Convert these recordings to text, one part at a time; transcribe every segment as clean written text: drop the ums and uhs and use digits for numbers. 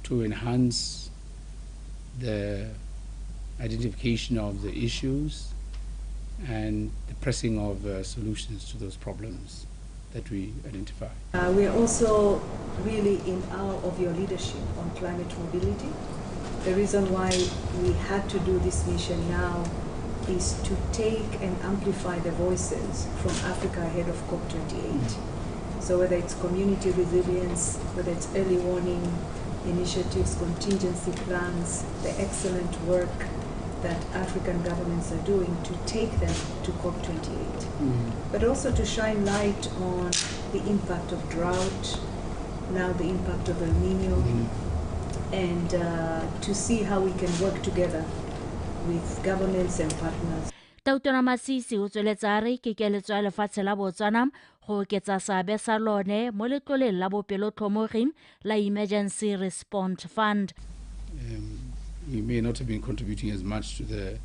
To enhance the identification of the issues and the pressing of solutions to those problems that we identify. We are also really in awe of your leadership on climate mobility. The reason why we had to do this mission now is to take and amplify the voices from Africa ahead of COP28. So whether it's community resilience, whether it's early warning initiatives, contingency plans, the excellent work that African governments are doing to take them to COP28, but also to shine light on the impact of drought, now the impact of El Nino, and to see how we can work together with governments and partners. Tautona Masisi o tsweletse a re ke keletso ya lefatshe la Botswana go oketsa seabe sa lone mo letloleng la bopelotlhomogi la Emergency Response Fund. We may not have been contributing as much to the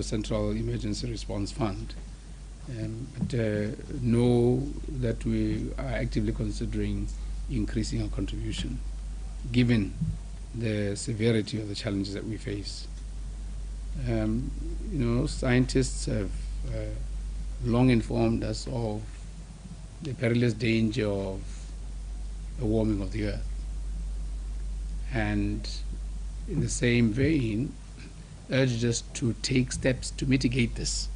Central Emergency Response Fund, but know that we are actively considering increasing our contribution, given the severity of the challenges that we face. Scientists have long informed us of the perilous danger of the warming of the earth. And in the same vein, urged us to take steps to mitigate this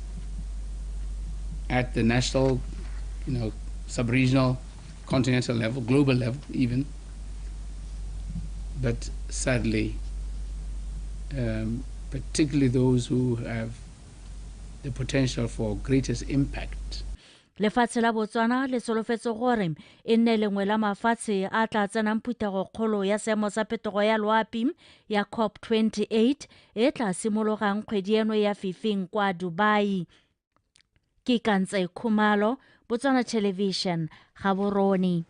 at the national, sub-regional, continental level, global level even. But sadly, particularly those who have the potential for greatest impact. Lefatshe la Botswana le solofetse gore e nne lengwe la mafatshe a tla tsenang phuthegokgolo ya seemo sa phetogo ya loapi ya COP28 e tla simologang kgwedi eno ya Fifing kwa Dubai. Ke Kantse Khumalo, Botswana Television, Gaborone.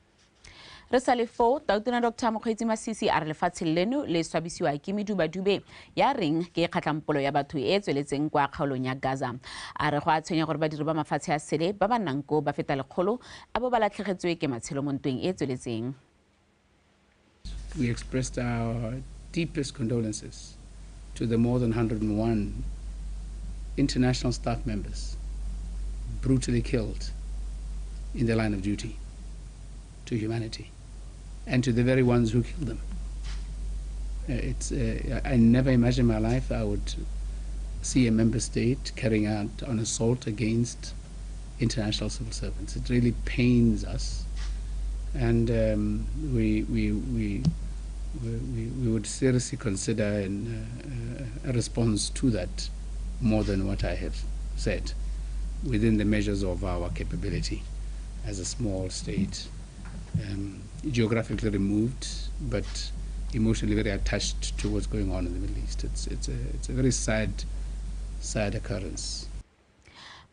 Re sa le foo, Tautona Dr Mokgweetsi Masisi a re lefatshe leno le swabisiwa ke medubadube ya reng ke kgatlhampolo ya batho e e tsweletseng kwa kgaolong ya Gaza. A re go a tshwenya gore badiri ba mafatshe a sele ba ba nnang koo ba feta 100 a bo ba latlhegetswe ke matshelo mo ntweng e e tsweletseng. We expressed our deepest condolences to the more than 101 international staff members brutally killed in the line of duty to humanity and to the very ones who killed them. I never imagined in my life I would see a member state carrying out an assault against international civil servants. It really pains us, and we would seriously consider a response to that more than what I have said, within the measures of our capability as a small state, geographically removed, but emotionally very attached to what's going on in the Middle East. It's a very sad, sad occurrence.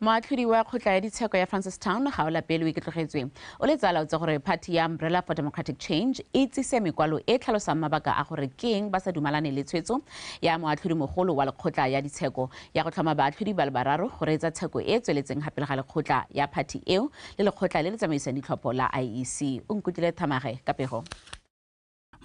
Moatlhodi wa kgotla ya ditsheko ya Francistown, Gaolapelwe Ketlogetswe, o letse a laotse gore party ya Umbrella for Democratic Change e tsise mekwalo e tlhalosang mabaka a gore keng ba sa dumalane le tshwetso ya moatlhodi mogolo wa lekgotla ya ditsheko ya go tlhoma baatlhodi ba le bararo go reetsa tsheko e e tsweletseng ga pele ga lekgotla ya party eo le lekgotla le le tsamaisang ditlhopho la IEC. O nkutlwile Thamage ka pego.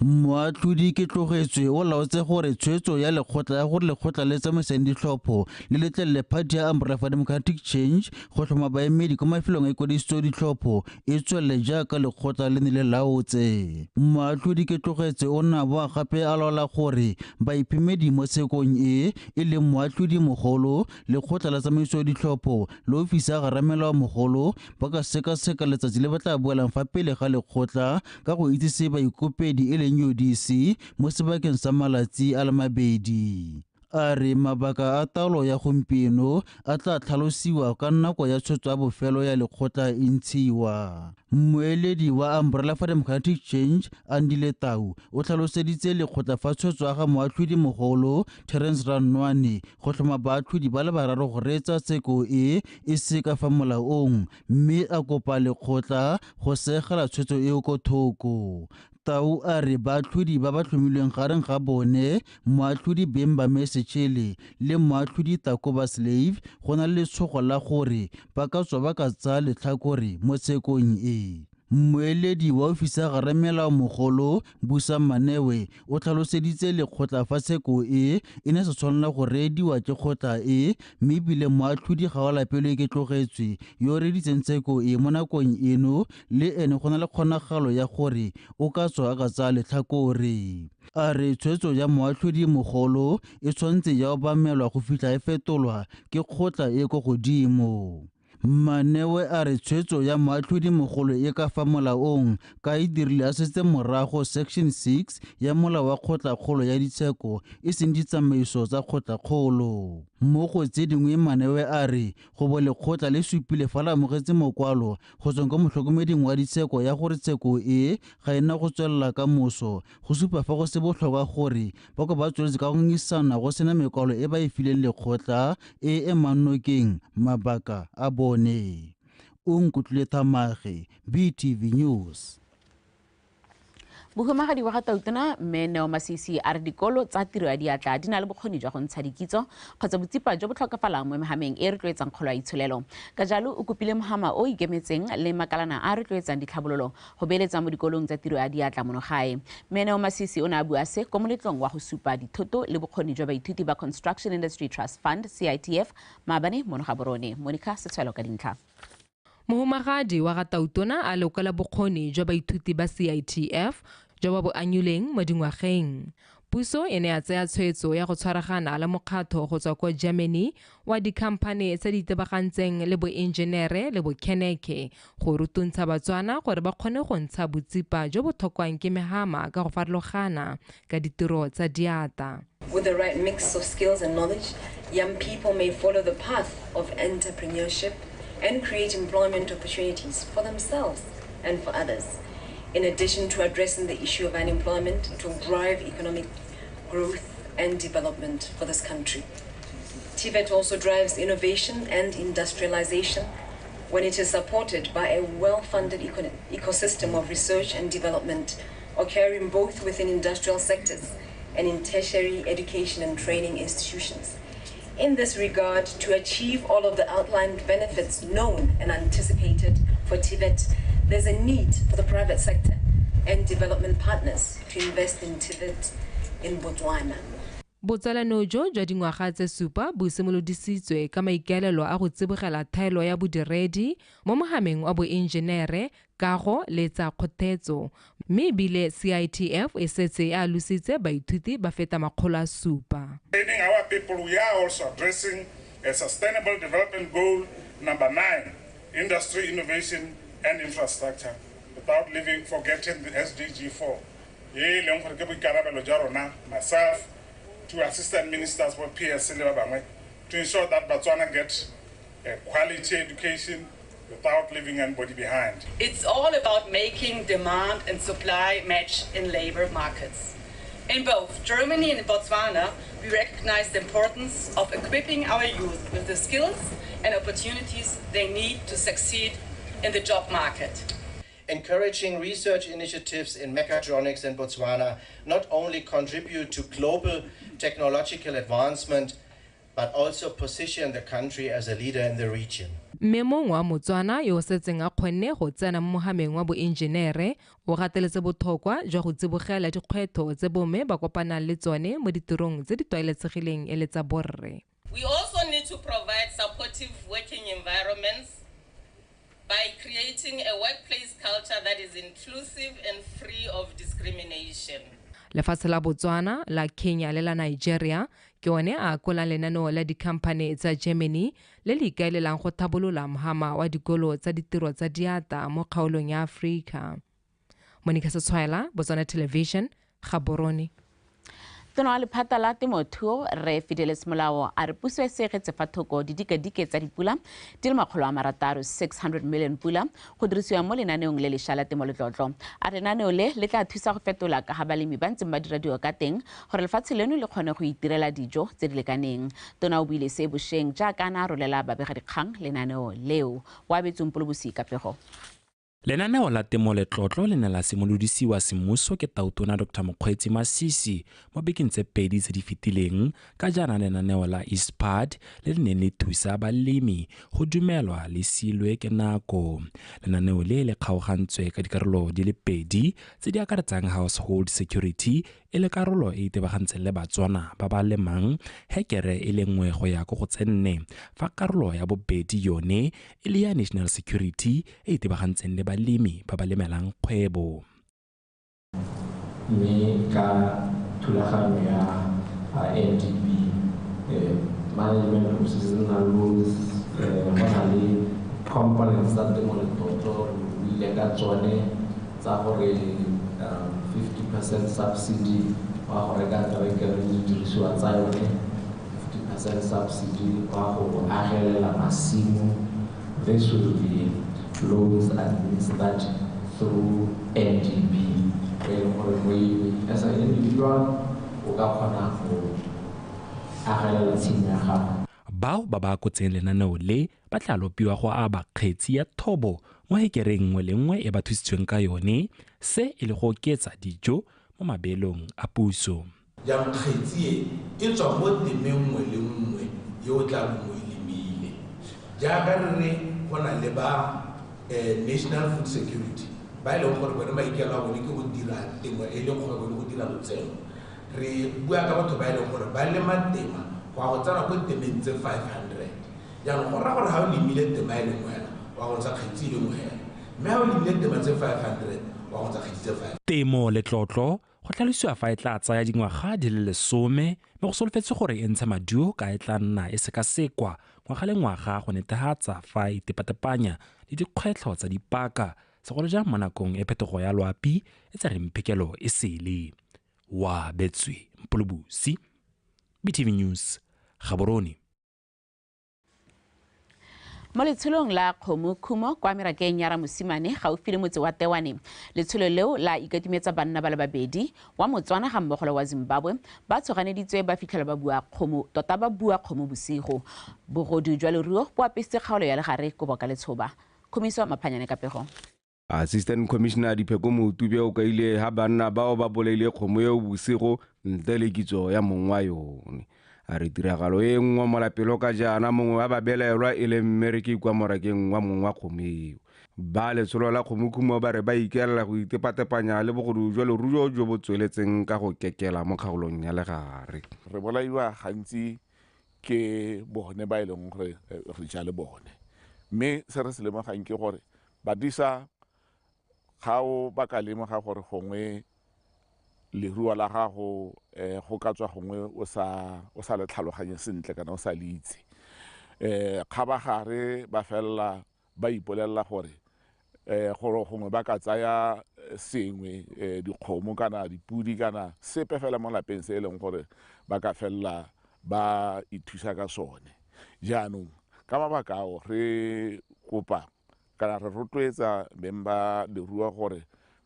Moatlhodi Ketlogetswe o laotse gore tshwetso ya lekgotla ya gore lekgotla le tsamaisang ditlhopho le letlelele party ya Umbrella for Democratic Change go tlhoma baemedi kwa mafelong a ikwadisitso ditlhopho e tswelele jaaka lekgotla le ne le laotse. Moatlhodi Ketlogetswe o ne a boa gape a laola gore baiphemedi mo tshekong e e leng moatlhodi mogolo, lekgotla la tsamaiso ditlhopho le ofisi ya garamelao mogolo ba ka sekaseka letsatsi le ba tla boelang fa pele ga lekgotla ka go itsise baikopedi e leng UDC mo sebakeng sa malatsi a le 2. A re mabaka a taolo ya gompieno a tla tlhalosiwa ka nako ya tshwetso ya bofelo ya lekgotla e ntshiwa. Mmueledi wa Umbrella for Democratic Change, Andile Tau, o tlhaloseditse lekgotla fa tshwetso ya ga moatlhodi mogolo Terence Rannoane go tlhoma baatlhodi ba le bararo go reetsa tsheko e e se ka fa molaong, mme a kopa lekgotla go seegela tshwetso eo ko thoko. Tau a re baatlhodi ba ba tlhomilweng gareng ga bone moatlhodi Bembame Sechele le moatlhodi Takoba Slave go na le letshogo la gore ba ka tswa ba ka tsaya letlhakore mo tshekong e. Mmueledi wa ofisi ya garamelao mogolo Busa Manewe o tlhaloseditse lekgotla fa tsheko e e ne se tshwanela go reediwa ke kgotla e, mme ebile moatlhodi Gaolapelwe Ketlogetswe yo o reeditseng tsheko e mo nakong eno le ene go na le kgonagalo ya gore o ka tswa a ka tsaya letlhakore. A re tshwetso ya moatlhodi mogolo e tshwanetse ya obamelwa go fitlha e fetolwa ke kgotla e ko godimo. Manewe a re tshwetso ya moatlhodi mogolo e ka fa molaong ka e dirile a setse morago section 6 ya molao wa kgotlakgolo ya ditsheko e seng ditsamaiso tsa kgotlakgolo. Mo go tse dingwe Manewe a re go bo lekgotla le supile fa le amogetse mokwalo go tsweng kwa motlhokomeding wa ditsheko ya gore tsheko e ga e na go tswelela ka moso, go supa fa go se botlhokwa gore ba ko ba tsweletse ka go ngisana go sena mekwalo e ba e fileng lekgotla e emang nokeng mabaka a bone. O nkutlwile Thamage, BTV News. Mohumagadi wa ga Tautona mme Neo Masisi a re dikolo tsa tiro ya diatla di na le bokgoni jwa go ntsha dikitso kgotsa botsipa jo bo tlhokafalang mo mehameng e rotloetsang kgolo ya itsholelo. Ka jalo o kopile mohama o ikemetseng le makalana a rotloetsang ditlhabololo go beeletsa mo dikolong tsa tiro ya diatla mono gae. Mme Neo Masisi o ne a bua se ko moletlong wa go supa dithoto le bokgoni jwa baithuti ba Construction Industry Trust Fund CITF maabane mono Gaborone. Monica Setshwelo ka dintlha. Mohumagadi wa ga Tautona a lekola bokgoni jwa baithuti ba CITF jo ba bo anyuleng mo dingwageng. Puso e ne ya tsaya tshwetso ya go tshwaragana le mokgatho go tswa kwa Germany wa dikhamphane tse di itebagantseng le boenjenere le bokheneke go rutuntsha Batswana gore ba kgone go ntsha botsipa jo bo tlhokwang ke mehama ka go farologana ka ditiro tsa diata. With the right mix of skills and knowledge, young people may follow the path of entrepreneurship and create employment opportunities for themselves and for others. In addition to addressing the issue of unemployment, it will drive economic growth and development for this country. TVET also drives innovation and industrialization when it is supported by a well-funded ecosystem of research and development occurring both within industrial sectors and in tertiary education and training institutions. In this regard, to achieve all of the outlined benefits known and anticipated for TVET, there's a need for the private sector and development partners to invest in TVET in Botswana. Botsalano jo jwa dingwaga tse 7 bo simolodisitswe ka maikaelelo a go tsibogela thaelo ya bodiredi mo mohameng wa boenjenere, kago le tsa kgothetso, mme ebile CITF e setse e alositse baithuti ba feta 700. Training our people, we are also addressing a sustainable development goal number 9, industry, innovation and infrastructure, without forgetting the SDG 4. E leng gore ke boikarabelo jwa rona, myself, two assistant ministers for PSC le ba bangwe, to ensure that Botswana get a quality education without leaving anybody behind. It's all about making demand and supply match in labor markets. In both Germany and in Botswana, we recognize the importance of equipping our youth with the skills and opportunities they need to succeed in the job market. Encouraging research initiatives in mechatronics in Botswana not only contribute to global technological advancement, but also position the country as a leader in the region. Mme mongwe wa Motswana yo o setseng a kgonne go tsena mo mohameng wa boenjenere o gateletse botlhokwa jwa go tsibogela dikgwetlho tse bomme ba kopanang le tsone mo ditirong tse di tlwaeletsegileng e le tsa borre. We also need to provide supportive working environments by creating a workplace culture that is inclusive and free of discrimination. Lefatshe la Botswana, la Kenya le la Nigeria ke one a akolang lenaneo la dikhamphane tsa Germany le le ikaelelang go tlhabolola mohama wa dikolo tsa ditiro tsa diata mo kgaolong ya Afrika. Monica Setshwaela, Botswana Television, Gaborone. Tona wa lephata la temothuo re Fidelis Molao a re puso e segetse fa thoko didikadike tsa dipula di le 600 600 million pula go dirisiwa mo lenaneong le lešwa la temoletlotlo. A lenaneo le le tla thusa go fetola ka ga balemi ba ntseng ba dira dilo ka teng gore lefatshe leno le kgone go itirela dijo tse di lekaneng. Tona o buile se bošeng jaaka a ne a rolela babegadikgang lenaneo leo. O abetsweng Polobosika pego. Lenaneo la Temo Letlotlo le ne la simolodisiwa semmuso ke Tautona Dr Mokgweetsi Masisi mo bekeng tse pedi tse di fetileng ka jaana lenaneo la ISPAAD le le neng le thusa balemi go dumelwa le silwe ke nako. Lenaneo le le kgaogantswe ka dikarolo di le pedi tse di akaretsang Household Security e le karolo e itebagantseng le Batswana ba ba lemang hekere e le nngwe go ya ko go tse nne, fa karolo ya bobedi yone e le ya National Security e itebagantseng le balemi ba ba lemelang kgwebo. Mme ka thulaganyo ya NDB, management of seasonal loans, go na le components tsa Temo Letlotlo re buile ka tsone tsa gore 50% subsidy wa go reka terekere le didirisiwa tsa yone, 50% subsidy wa go agelela masimo. This will be loans administered through NDB. E leng gore molemi as an individual o ka kgona go agelela tshimo ya gago. Bao ba ba akotseng lenaneo le ba tla lopiwa go aba kgetsi ya thobo mo hekereng nngwe le nngwe e ba thusitsweng ka yone, se e le go oketsa dijo mo mabeelong a puso. Jaanong kgetsi e e tswa mo temeng nngwe le nngwe yo o tla bong o e lemile. Jaaka re re go na le ba National Food Security ba e leng gore bone maikaelelo a bone ke go dira temo e le kgwebo le go dira lotseno. Re bua ka batho ba e leng gore ba lema tema go ya go tsena ko temeng tse 500. Jaanong go raya gore ga o lemile tema e le nngwe hela, wa go ntsha kgetsi e le nngwe hela, mme ga o lemile tema tse 500 wa go ntsha kgetsi tse 5. Temo Letlotlo go tlhalosiwa fa e tla tsaya dingwaga di le 10, mme go solofetse gore e ntshe maduo ka e tla nna e sekasekwa ngwaga le ngwaga go netefatsa fa e itepatepanya le dikgwetlho tsa dipaka, segolo jang mo nakong e phetogo ya loapi e tsereng phekelo e sele. Wa Betswe Mpolobusi, BTV News, Gaborone. Mo letsholong la Kgomo Khumo kwa merakeng ya Ramosimane gaufi le motse wa Tewane, letsholo leo la ikatumetsa banna ba le babedi wa Motswana ga mmogo le wa Zimbabwe ba tshoganeditswe ba fitlhela ba bua kgomo tota ba bua kgomo bosigo. Bogodu jwa leruo bo apesitse kgaolo ya legare kobo ka letshoba. Khumiso Maphanyane ka pego. Assistant Commissioner Dipheko Motube o kaile ha banna bao ba bolaile kgomo eo bosigo ntle le kitso ya mong wa yone. A re tiragalo e nngwe molapelo ka jaana mongwe wa babelaelwa e le mmereki kwa morakeng wa mong wa kgomo eo. Ba letsholo la Kgomokhumo ba re ba ikaelela go itepatepanya le bogodu jwa leruo jo bo tsweletseng ka go kekela mo kgaolong ya legare. Re bolaiwa gantsi ke bone ba e leng gore re ja le bone, mme se re se lemogang ke gore badisa ga o ba ka lemoga gore gongwe leruo la gago go ka tswa gongwe o sa le tlhaloganye sentle kana o sa le itse, kgabagare ba felela ba ipolelela gore gore gongwe ba ka tsaya sengwe, dikgomo kana dipudi kana sepe fela mo lapeng se e leng gore ba ka felela ba ithusa ka sone. Jaanong ka mabaka ao re kopa kana re rotloetsa beng ba leruo gore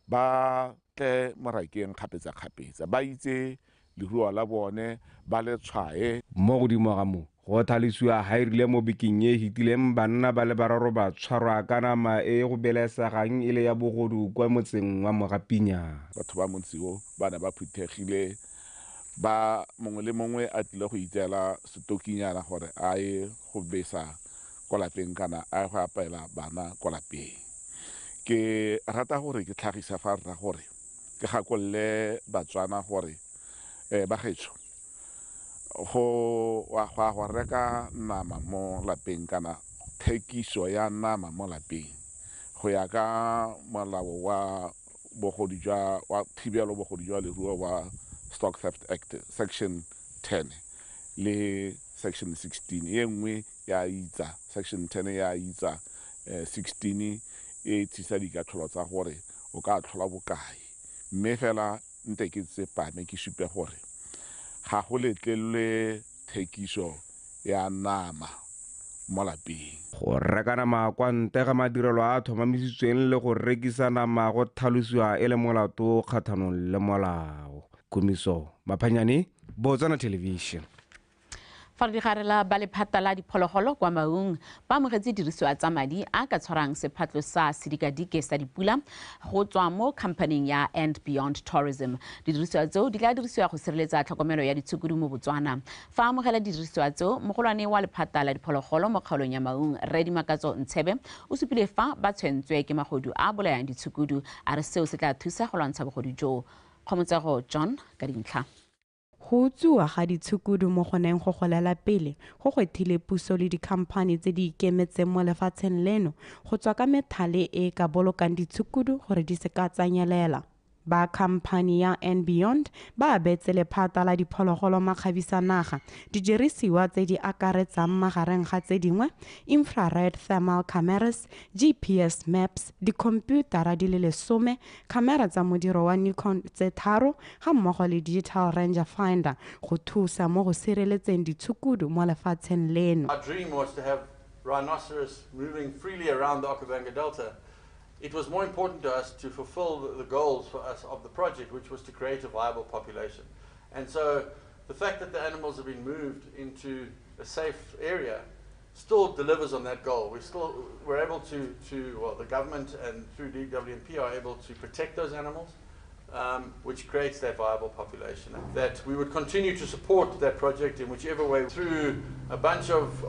ba tle morakeng kgapetsa-kgapetsa, ba itse leruo la bone, ba le tshwae. Mo godimo ga moo, go tlhalosiwa ha e rile mo bekeng e fetileng banna ba le bararo ba tshwarwa ka nama e go belaesegang e le ya bogodu kwa motseng wa Mogapinya. Batho ba motse o ba ne ba phuthegile, ba mongwe le mongwe a tlile go itseela setokinyana gore a ye go besa kwa lapeng kana a ye go apaela bana kwa lapeng. Ke rata gore ke tlhagisa fa rra gore ke gakolole Batswana gore bagaetsho go wa go reka nama mo lapeng kana thekiso ya nama mo lapeng go ya ka molao wa bogodu jwa wa thibelo bogodu jwa leruo wa Stock Theft Act section 10 le section 16 e nngwe ya itsa section 10 ya itsa 16 e tsisa dikatlholo tsa gore o ka tlhola bokae, mme fela nte ke tsepame ke supe gore ga go letlelwe thekiso ya nama mo lapeng. Go reka nama kwa ntle ga madirelo a tlhomamisitsweng le go rekisa nama go tlhalosiwa e le molato kgatlhanong le molao. Khumiso Maphanyane, Botswana Television. Fa re digare la ba lephata la diphologolo kwa Maung ba amogetse dirisiwa tsa madi a ka tshwarang sephatlo sa sedikadike sa dipula go tswa mo khamphaning ya And Beyond Tourism. Didirisiwa tseo di tla dirisiwa go sireletsa tlhokomelo ya ditshukudu mo Botswana. Fa amogela didirisiwa tseo, mogolwane wa lephata la diphologolo mo kgaolong ya Maung, Rre Dimakatso Ntshebe, o supile fa ba tshwentswe ke magodu a bolayang ditshukudu, a re seo se tla thusa go lwantsha bogodu joo. Kgomotsego John ka dintlha. Go utswiwa ga ditshukudu mo go neng go golela pele go gwethile puso le dikhamphani tse di ikemetseng mo lefatsheng leno go tswa ka methale e e ka bolokang ditshukudu gore di se ka tsa nyelela. Ba khamphani ya And Beyond ba abetse lephata la diphologolo makgabisanaga didirisiwa tse di akaretsang magareng ga tse dingwe infrared thermal cameras, GPS maps, dikhomputara di le 10, khamera tsa modiro wa Nikon tse 3 ga mmogo le digital ranger finder go thusa mo go sireletseng ditshukudu mo lefatsheng leno. Our dream was to have rhinoceros moving freely around the Okavango Delta. It was more important to us to fulfill the goals for us of the project, which was to create a viable population. And so the fact that the animals have been moved into a safe area still delivers on that goal. We're able to well, the government and through DWNP are able to protect those animals, which creates that viable population. That we would continue to support that project in whichever way through a bunch of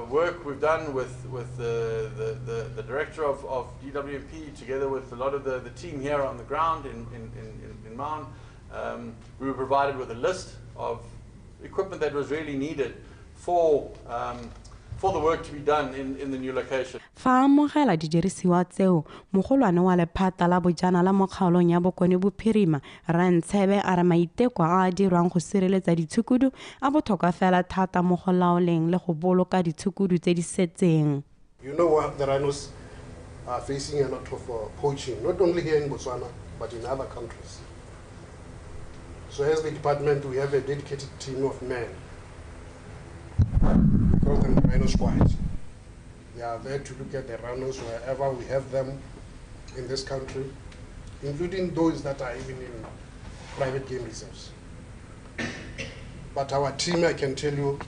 work we've done with the director of DWNP together with a lot of the team here on the ground in Maun. We were provided with a list of equipment that was really needed for the work to be done in the new location. Fa amogela didirisiwa tseo, mogolwane wa lephata la bojana la mo kgaolong ya Bokone Bophirima, Rantshebe, a re maiteko a a dirwang go sireletsa ditshukudu a botlhokwa fela thata mo go laoleng le go boloka ditshukudu tse di setseng. You know what, the rhinos are facing a lot of poaching, not only here in Botswana, but in other countries. So as the department, we have a dedicated team of men. We call them rhino squads. They are there to look at the rhinos wherever we have them in this country, including those that are even in private game reserves. But our team, I can tell you,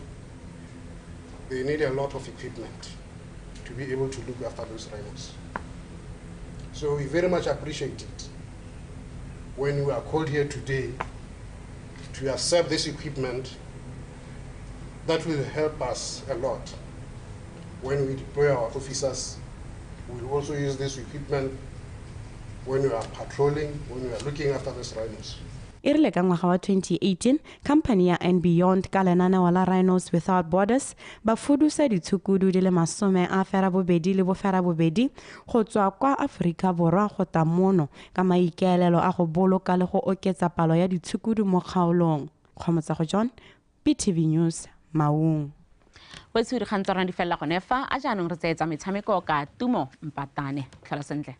they need a lot of equipment to be able to look after those rhinos. So we very much appreciate it when we are called here today to accept this equipment. That will help us a lot. When we deploy our officers, we will also use this equipment when we are patrolling, when we are looking after these rhinos. E rile ka ngwaga wa 2018, company ya And Beyond ka lenaneo la Rhinos Without Borders ba fudusa ditshukudu di le 28 go tswa kwa Aforika Borwa go tla mono ka maikaelelo a go boloka le go oketsa palo ya ditshukudu mo kgaolong. Kgomotsago John, BTV News, Maung. Wetso dikgang tsa rona di felela gone fa a jaanong re tseetsa metshameko ka Tumo Mpatane. Tlhola sentle.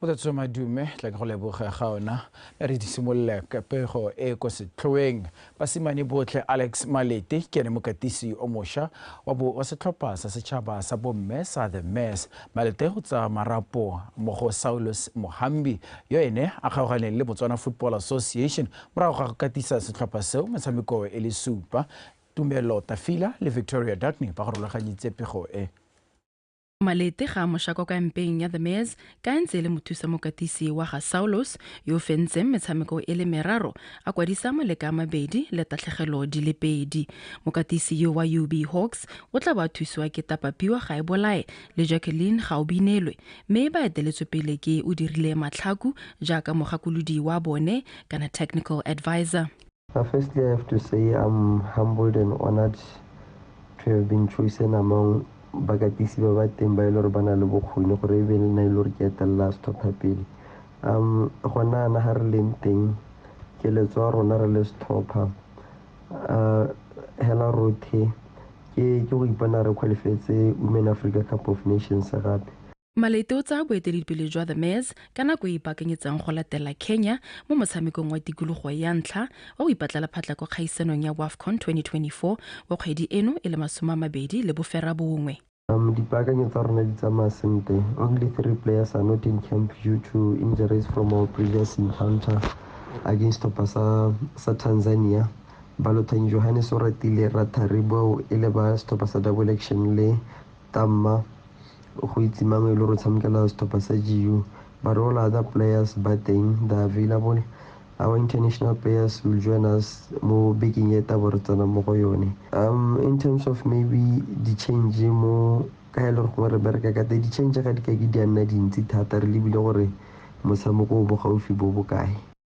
Motsotso madume tla ke go leboge ga ona re di simolola ka pego e ko setlhoeng. Basimane botlhe Alex Malete ke ene mokatisi o mošwa wa setlhopha sa setšhaba sa bomme sa The Mess. Malete go tsaya marapo mo go Saulus Mohambi yo ene a kgaoganeng le Botswana Football Association morago ga go katisa setlhopha seo metshameko e le 7. Tumelo Tafila le Victoria Dagny ba go rolaganyitse pego e. Malete ga a mošwa kwa kampeng ya The Mess ka ntse e le mothusa mokatisi wa ga Saulus yo fentseng metshameko e le 3 a kwadisa maleka a 2 le tatlhegelo di le 2. Mokatisi yo wa UB Hawks o tla ba thusiwa ke Tapapiwa Gaebolae le Jacqueline Gaobinelwe mme ba eteletswe pele ke o dirile Matlhaku jaaka mogakolodi wa bone kana technical advisor. Firstly, I have to say I'm humbled and honored to have been chosen among bakatisi ba ba teng ba e le gore ba na le bokgoni gore e be le nna e le gore ke etelela setlhopha pele. Gona ana ga re leng teng keletso ya rona re le setlhopha hela rothe ke go ipona re qualifetse Women Africa Cup of Nations gape. Malete o tsaya boeteledipele jwa The Mess ka nako e ipaakanyetsang go latela Kenya mo motshamekong wa tikologo ya ntlha wa go ipatlela phatla kwa kgaisanong ya WAFCON 2024 wa kgwedi eno e le 29. Dipaakanyo tsa rona di tsamaya sentle. Only 3 players are not in camp due to injuries from our previous encounter against setlhopha sa Tanzania. Balotang Johannes o ratile Ratharibo e le ba setlhopha sa Double Action le Tamma go itse mang e le gore o tshamekela setlhopha sa GU. But all other players ba teng, they are available. Our international players will join us mo bekeng e tabo re tsena mo go yone. In terms of maybe di-change mo ka e le gore gongwe re bereka ka teng, di-change ga di ka ke di a nna dintsi thata, re lebile gore motshameko o bo gaufi bo bokae.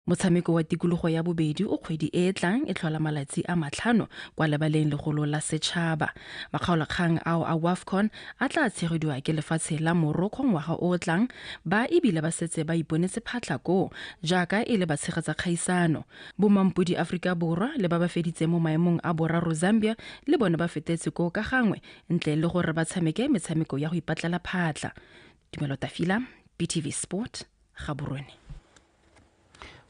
Motshameko wa tikologo ya bobedi o kgwedi e e tlang e tlhola malatsi a 5 kwa lebaleng legolo la setšhaba. Makgaolakgang ao a WAFCON a tla tshegediwa ke lefatshe la Morocco ngwaga o o tlang, ba ebile ba setse ba iponetse phatlha koo jaaka e le batshegetsa kgaisano. Bomampodi Aforika Borwa le ba ba feditseng mo maemong a boraro Zambia le bone ba fetetse koo ka gangwe ntle le gore ba tshameke metshameko ya go ipatlela phatlha. Tumelo Tafila, BTV Sport, Gaborone.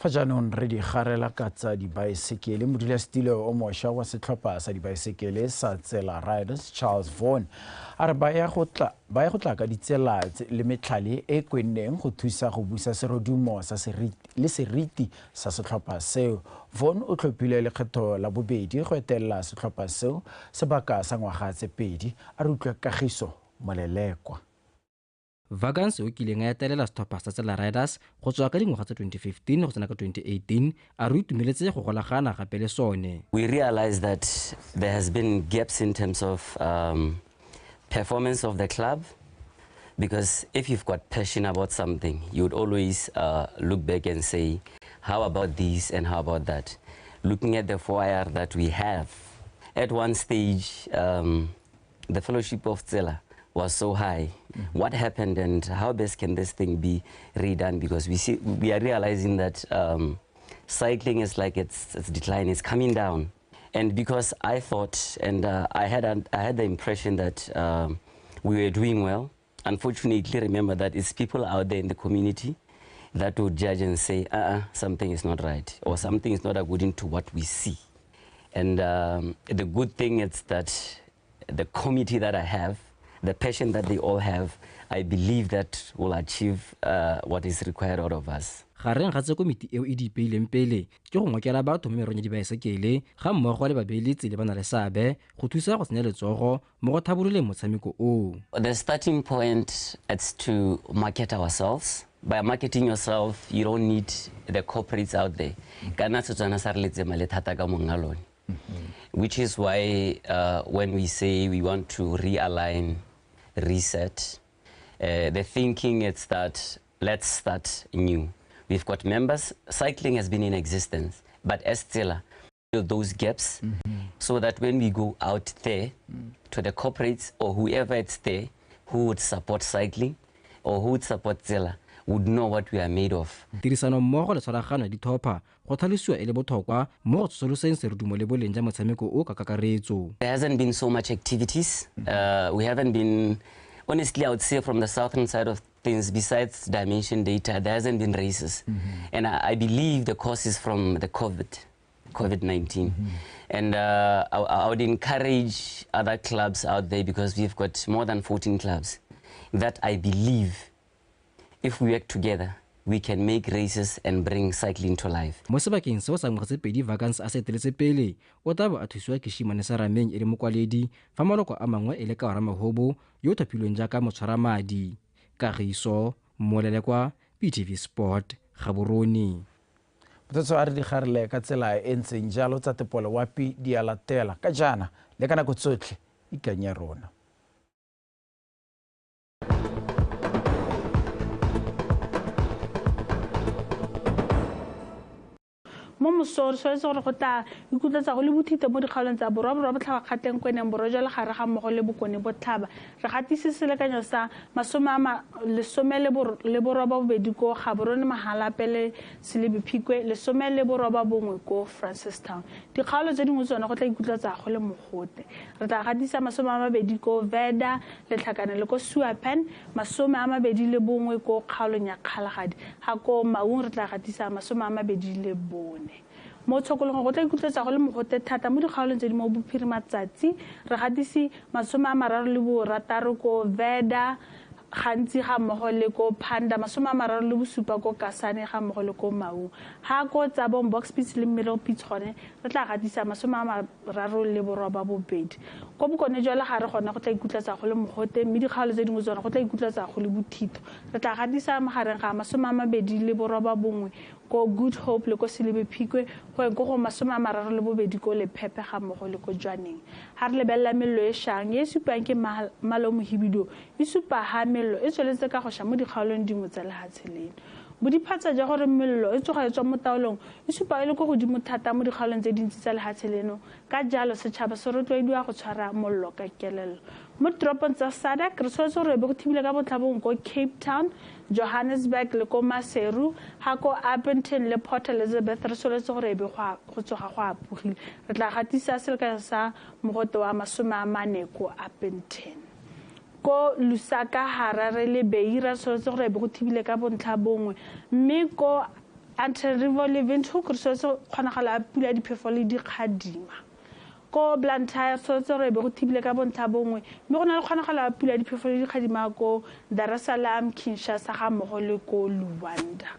Fa jaanong re di garela ka tsa dibaesekele, modulasetilo o mošwa wa setlhopha sa dibaesekele sa Tsela Riders Charles Vaughan a re ba ya go tla ka ditsela le metlhale e kwenneng go thusa go busa serodumo sa le seriti sa setlhopha seo. Vaughan o tlhophile lekgetho la bobedi go etelela setlhopha seo sebaka sa ngwaga tse 2. A re utlwe Kagiso Molelekwa. Vagans o kileng a etelela setlhopha sa Tsela Riders go tswa ka dingwaga tsa 2015 go tsena ka 2018 a re itumeletse go golagana gape le sone. We realize that there has been gaps in terms of performance of the club, because if you've got passion about something, you would always look back and say, how about this and how about that? Looking at the 4IR that we have, at one stage, the fellowship of Tsela was so high. What happened and how best can this thing be redone? Because we are realizing that cycling is like it's decline, it's coming down. And because I thought and I had the impression that we were doing well. Unfortunately, remember that it's people out there in the community that would judge and say, something is not right, or something is not according to what we see. And the good thing is that the committee that I have, the passion that they all have, I believe that will achieve what is required out of us. Gareng ga tse komiti eo e di ipeileng pele ke go ngokela batho mo merong ya dibaesekele ga mmogo le babeeletsi le ba na le seabe go thusa go tsenya letsogo mo go thabololeng motshameko oo. The starting point is to market ourselves. By marketing yourself, you don't need the corporates out there. Kana Setswana sa re letsema le thata ka monga lone. Which is why when we say we want to realign, reset, the thinking is that let's start new. We've got members, cycling has been in existence, but as Tsela, fill those gaps so that when we go out there to the corporates or whoever it's there who would support cycling or who would support Tsela would know what we are made of. Tirisano mmogo le tshwaragano ya ditlhopha go tlhalosiwa e le botlhokwa mo go tsosoloseng serodumo le boleng jwa motshameko o ka kakaretso. There hasn't been so much activities. We haven't been, honestly, I would say from the southern side of things, besides Dimension Data, there hasn't been races. And I believe the cause is from the COVID-19. And I would encourage other clubs out there, because we've got more than 14 clubs, that I believe if we work together, we can make races and bring cycling to life. Mo sebakeng seo sa ngwaga tse 2 Vagans a se eteletse pele, o tla bo a thusiwa ke Shimane Sarameng e le mokwaledi, fa maloko a mangwe e le ka Ramahobo yo o thapilweng jaaka motshwaramadi. Kagiso Molelekwa, BTV Sport, Gaborone. Motsotso a re di garile ka tsela e ntseng jalo tsa tepolo wapi di a latela ka jaana le ka nako tsotlhe ikanya rona. Mo mosong re tshwanetse gore go tla ikutlwetsa go le bothito mo dikgaolong tsa borwa, borwa botlhaba, Kgatleng, Kweneng, borwa jwa legare ga mmogo le bokone botlhaba. Re gatise selekanyo sa 18 ko Gaborone, Mahalapye le Selebi Phikwe, 19 ko Francistown. Dikgaolo tse dingwe tsone go tla ikutlwetsa go le mogote. Re tla gatisa 20 ko Veda, Letlhakane le ko Suapan, 21 ko kgaolong ya Kgalagadi. Ga ko Maung re tla gatisa 24. Mo tshokologong go tla ikutlwetsa go le mogote thata mo dikgaolong tse di mo bophirimatsatsi, re gatise 36 ko Veda gantsi ga mmogo le ko Panda, 37 ko Kasane ga mmogo le ko Maung. Ha ko Tsabong, Bokspits le Middlepits gone re tla gatisa 38. Ko bokone jwa legare gone go tla ikutlwetsa go le mogote, mme dikgaolo tse dingwe tsone go tla ikutlwetsa go le bothitho. Re tla gatisa magareng ga 29 ko Good Hope le ko Selebi Phikwe, go eng ko go 32 ko Lephepe ga mmogo le ko Jwaneng. Ha re lebelela mello e shang e supang ke malo mohibido, e supa ha mello e tsweletse ka go sha mo dikgaolong dingwe tsa lehatshe leno. Bodiphatsa jwa gore mello e tsoga e tswa mo taolong e supa e le ko godimo thata mo dikgaolong tse dintsi tsa lehatshe leno, ka jalo setšhaba se rotloediwa go tshwara mollo ka kelello. Mo ditoropong tsa SADC re tshwanetse gore be go thibile ka botlhabong ko Cape Town, Johannesburg le ko Maseru, ha ko Upington le Port Elizabeth re tshwanetse gore be go tsoga go apogile. Re tla gatisa selekanyo sa mogote wa 40 ko Upington. Ko Lusaka, Harare le Beira tshwanetse gore be go thibile ka bontlha bongwe, mme ko Antananarivo le Windhoek re tshwanetse kgonagala pula diphefo le dikgadima. Ko Blantyre tshwanetse gore be go thibile ka bontlha bongwe, mme go na le kgonagalo ya pula diphefo le dikgadima ko Dar es Salaam, Kinshasa ga mmogo le ko Luanda.